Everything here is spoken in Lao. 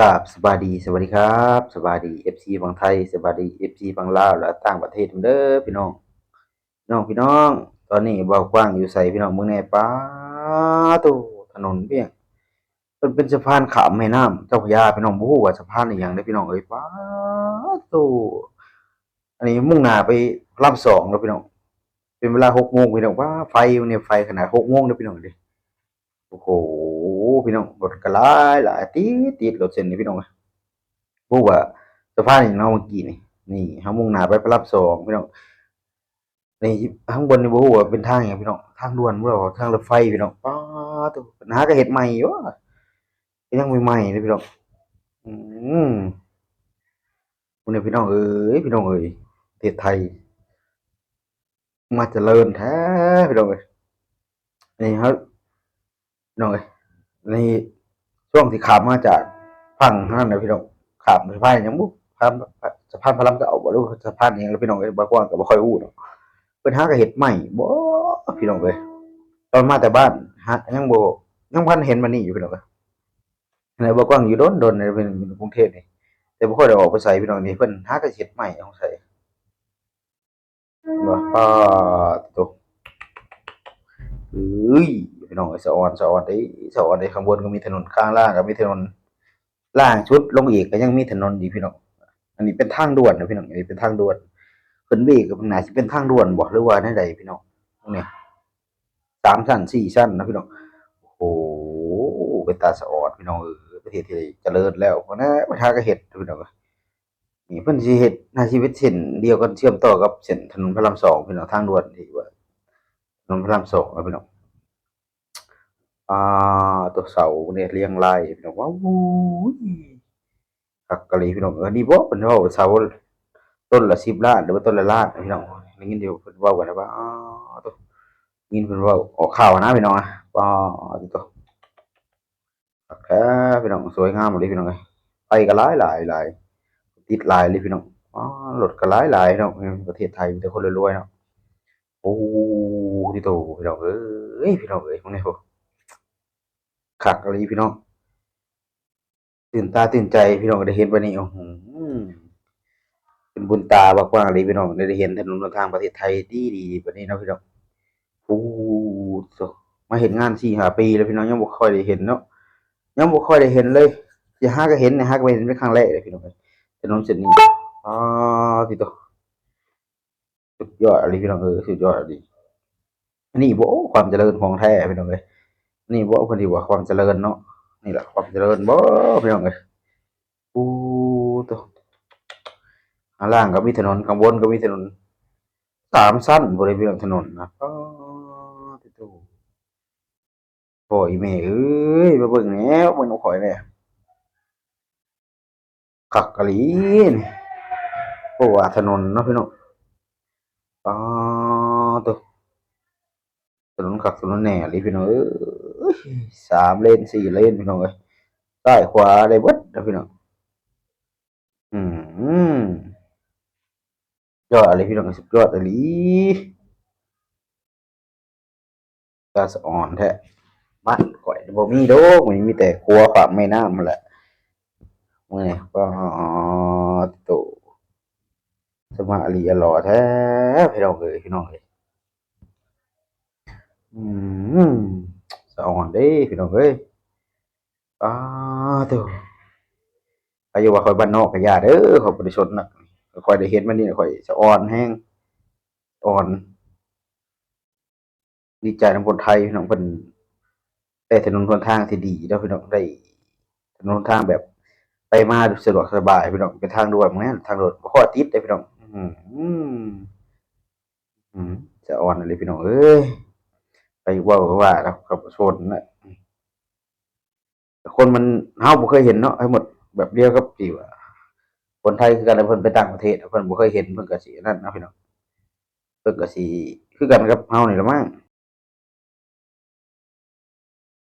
ກາບສະບາຍດີ ສະຫວັດດີຄັບ ສະບາຍດີ ເອັຟຊີ ຝັ່ງໄທ ສະບາຍດີ ເອັຟຊີ ຝັ່ງລາວ ແລະ ຕ່າງປະເທດເດີພີ່ນ້ອງ. ພີ່ນ້ອງ ພີ່ນ້ອງ ຕອນນີ້ບ່າວກວ້າງຢູ່ໃສພີ່ນ້ອງເບິ່ງແດ່. ປາໂທ້ ຖະໜົນພຽງ ເປັນ ເປັນສະພານຂ້າມແມ່ນ້ຳເຈົ້າພະຍາພີ່ນ້ອງ ບໍ່ຮູ້ວ່າສະພານອີ່ຫຍັງເດ້ພີ່ນ້ອງເອີຍ. ປາໂທ້ ອັນນີ້ມຸ່ງໜ້າໄປພະລາມສອງແລ້ວພີ່ນ້ອງ. ເປັນເວລາຫົກໂມງພີ່ນ້ອງ. ປາ ໄຟນີ້ ໄຟຂະໜາດຫົກໂມງເດ້ພີ່ນ້ອງເດ້. ໂອ້ໂຫ ພີ່ນ້ອງ ລົດກໍຫຼາຍໆ ຕິດ ຕິດລົດເສັ້ນນີ້ພີ່ນ້ອງ. ບໍ່ຮູ້ວ່າສະພານຫຍັງເນາະເມື່ອກີ້ນີ້. ນີ້ເຮົາມຸ່ງໜ້າໄປພະລາມສອງພີ່ນ້ອງ. ນີ້ຂ້າງບົນນີ້ບໍ່ຮູ້ວ່າເປັນທາງຫຍັງພີ່ນ້ອງ ທາງດ່ວນບໍ່ ທາງລົດໄຟພີ່ນ້ອງ. ປາໂທ້ ຫາກໍເຮັດໃໝ່ຢູ່ ກໍຍັງໃໝ່ໆເດ້ພີ່ນ້ອງ. ອືມ ພຸ້ນນະພີ່ນ້ອງເອີຍ ພີ່ນ້ອງເອີຍ ປະເທດໄທ ມາຈະເລີນແທ້ພີ່ນ້ອງເອີຍ. ນີ້ເຮົາ ພີ່ນ້ອງເອີຍ ນີ້ຊ່ວງທີ່ຂ້າມມາຈາກຝັ່ງຫັ້ນນະພີ່ນ້ອງ ຂ້າມສະພານຫຍັງບຸ ຂ້າມສະພານພະລາມເກົ້າບໍ ຫຼືສະພານຫຍັງລະພີ່ນ້ອງເອີຍ ບ່າວກວ້າງກໍບໍ່ຄ່ອຍຮູ້ດອກ. ເພິ່ນຫາກໍເຮັດໃໝ່ບໍພີ່ນ້ອງເອີຍ. ຕອນມາແຕ່ບ້ານຫາ ຍັງບໍ່ ຍັງບໍ່ທັນເຫັນປານນີ້ຢູ່ພີ່ນ້ອງເອີຍ. ແລ້ວບ່າວກວ້າງຢູ່ດົນໆ ໃນ ໃນກຸງເທບນີ້ ແຕ່ບໍ່ຄ່ອຍໄດ້ອອກໄປໃສພີ່ນ້ອງ. ນີ້ເພິ່ນຫາກໍເຮັດໃໝ່ສົງໄສ ບໍ່ ປາໂທ້ ເອີຍ ພີ່ນ້ອງເອີຍ ສະອອນ ສະອອນເດ້ ສະອອນເດ້. ຂ້າງບົນກໍມີຖະໜົນ ຂ້າງລ່າງກໍມີຖະໜົນ ລ່າງສຸດລົງອີກກໍຍັງມີຖະໜົນອີກພີ່ນ້ອງ. ອັນນີ້ເປັນທາງດ່ວນນະພີ່ນ້ອງ ອັນນີ້ເປັນທາງດ່ວນ. ຂຶ້ນໄປອີກກໍໜ້າຊິເປັນທາງດ່ວນບໍ ຫຼືວ່າແນວໃດພີ່ນ້ອງ. ນີ້ ສາມຊັ້ນ ສີ່ຊັ້ນນະພີ່ນ້ອງ. ໂອ້ໂຫ ເປັນຕາສະອອນພີ່ນ້ອງເອີຍ ປະເທດທີ່ຈະເລີນແລ້ວ. ເພິ່ນຫາກໍເຮັດພີ່ນ້ອງ. ນີ້ເພິ່ນຊິເຮັດ ໜ້າຊິເປັນເສັ້ນດຽວກັນ ເຊື່ອມຕໍ່ກັບເສັ້ນຖະໜົນພະລາມສອງພີ່ນ້ອງ ທາງດ່ວນທີ່ວ່າຖະໜົນພະລາມສອງນະພີ່ນ້ອງ. ອ່າ ຕົວເສົານີ້ລຽງລາຍພີ່ນ້ອງ ວ້າວ ໂອ້ຍ ຄັກອີ່ຫຼີພີ່ນ້ອງ. ເອີ ນີ້ບໍເພິ່ນເວົ້າເສົາຕົ້ນລະສິບລ້ານ ຫຼືວ່າຕົ້ນລະລ້ານພີ່ນ້ອງ. ໄດ້ຍິນຢູ່ເພິ່ນເວົ້າກັນວ່າ ອ້າ ໂທ້ ໄດ້ຍິນເພິ່ນເວົ້າອອກຂ່າວນະພີ່ນ້ອງ. ປາໂທ້ ຄັກແທ້ພີ່ນ້ອງ ສວຍງາມອີ່ຫຼີພີ່ນ້ອງເອີຍ. ໄຟກໍຫຼາຍໆ ຫຼາຍ ຕິດຫຼາຍເລີຍພີ່ນ້ອງ. ອໍ ລົດກໍຫຼາຍໆເນາະ ປະເທດໄທມີແຕ່ຄົນລວຍໆເນາະ. ໂອ້ ຕິໂຕ ພີ່ນ້ອງເອີຍ ພີ່ນ້ອງເອີຍ ເບິ່ງແດ່ ໂອ້ ຄັກອີ່ຫຼີພີ່ນ້ອງ. ຕື່ນຕາຕື່ນໃຈພີ່ນ້ອງ ໄດ້ເຫັນປານນີ້. ໂອ້ໂຫ ເປັນບຸນຕາບ່າວກວ້າງອີ່ຫຼີພີ່ນ້ອງ ໄດ້ເຫັນຖະໜົນຫົນທາງປະເທດໄທດີໆປານນີ້ເນາະພີ່ນ້ອງ. ໂອ້ໂທ້ ມາເຮັດງານສີ່ຫ້າປີແລ້ວພີ່ນ້ອງ ຍັງບໍ່ຄ່ອຍໄດ້ເຫັນເນາະ ຍັງບໍ່ຄ່ອຍໄດ້ເຫັນເລີຍ. ຊິຫາກໍເຫັນ ຫາກໍເຫັນເປັນຄັ້ງແລກເລີຍພີ່ນ້ອງເອີຍ ຖະໜົນເສັ້ນນີ້. ອໍ ຕິໂຕ ສຸດຍອດອີ່ຫຼີພີ່ນ້ອງເອີຍ ສຸດຍອດອີ່ຫຼີ. ອັນນີ້ບໍຄວາມຈະເລີນຂອງແທ້ພີ່ນ້ອງເອີຍ. ນີ້ບໍເພິ່ນຊິວ່າຄວາມຈະເລີນເນາະ ນີ້ລະຄວາມຈະເລີນບໍພີ່ນ້ອງເອີຍ. ໂອ້ໂທ້ ຂ້າງລ່າງກໍມີຖະໜົນ ຂ້າງບົນກໍມີຖະໜົນ ສາມຊັ້ນພຸ້ນເດ້ພີ່ນ້ອງ ຖະໜົນນະ. ປາໂທ້ ພໍ່ອີ່ແມ່ເອີຍ ມາເບິ່ງແດ່ ເບິ່ງນຳຂ້ອຍແດ່ ຄັກອີ່ຫຼີນີ້. ເພາະວ່າຖະໜົນເນາະພີ່ນ້ອງ ປາໂທ້ ຖະໜົນຄັກຖະໜົນແນ່ອີ່ຫຼີພີ່ນ້ອງເອີຍ. ສາມເລນ ສີ່ເລນພີ່ນ້ອງເອີຍ ຊ້າຍຂວາໄດ້ເບິດນະພີ່ນ້ອງ. ອືມ ຍອດອີ່ຫຼີພີ່ນ້ອງ ສຸດຍອດອີ່ຫຼີ. ຕາສະອອນແທ້ ບ້ານຂ້ອຍບໍ່ມີດອກ ມີແຕ່ຂົວຂ້າມແມ່ນ້ຳຫັ້ນແຫຼະ. ມື້ນີ້ ປາໂທ້ ສະມາລີອະຫຼໍແທ້ພີ່ນ້ອງເອີຍ ພີ່ນ້ອງເອີຍ. ອືມ ສະອອນເດ້ພີ່ນ້ອງເອີຍ. ປາໂທ້ ໃຜວ່າຂ້ອຍບ້ານນອກກໍຢ່າເດີ ຂ້ອຍບໍ່ໄດ້ສົນນະ. ຂ້ອຍໄດ້ເຫັນມານີ້ ຂ້ອຍສະອອນແຮງ ສະອອນ. ດີໃຈນຳຄົນໄທພີ່ນ້ອງ ເພິ່ນໄດ້ຖະໜົນຫົນທາງທີ່ດີເນາະພີ່ນ້ອງ ໄດ້ຖະໜົນຫົນທາງແບບໄປມາສະດວກສະບາຍພີ່ນ້ອງ. ເປັນທາງດ່ວນ ແມ່ນທາງດ່ວນບໍ່ຄ່ອຍຕິດເດ້ພີ່ນ້ອງ. ອືມ ອືມ ສະອອນອີ່ຫຼີພີ່ນ້ອງເອີຍ. ໃຜເວົ້າກໍວ່າເນາະ ເຂົາບໍ່ສົນນະ. ຄົນມັນ ເຮົາບໍ່ເຄີຍເຫັນເນາະ ທັງໝົດແບບດຽວກັບທີ່ວ່າ ຄົນໄທຄືກັນ ເພິ່ນໄປຕ່າງປະເທດ ເພິ່ນບໍ່ເຄີຍເຫັນ ເພິ່ນກໍຊິອັນນັ້ນເນາະພີ່ນ້ອງ. ເພິ່ນກໍຊິຄືກັນກັບເຮົານີ້ລະມັ້ງ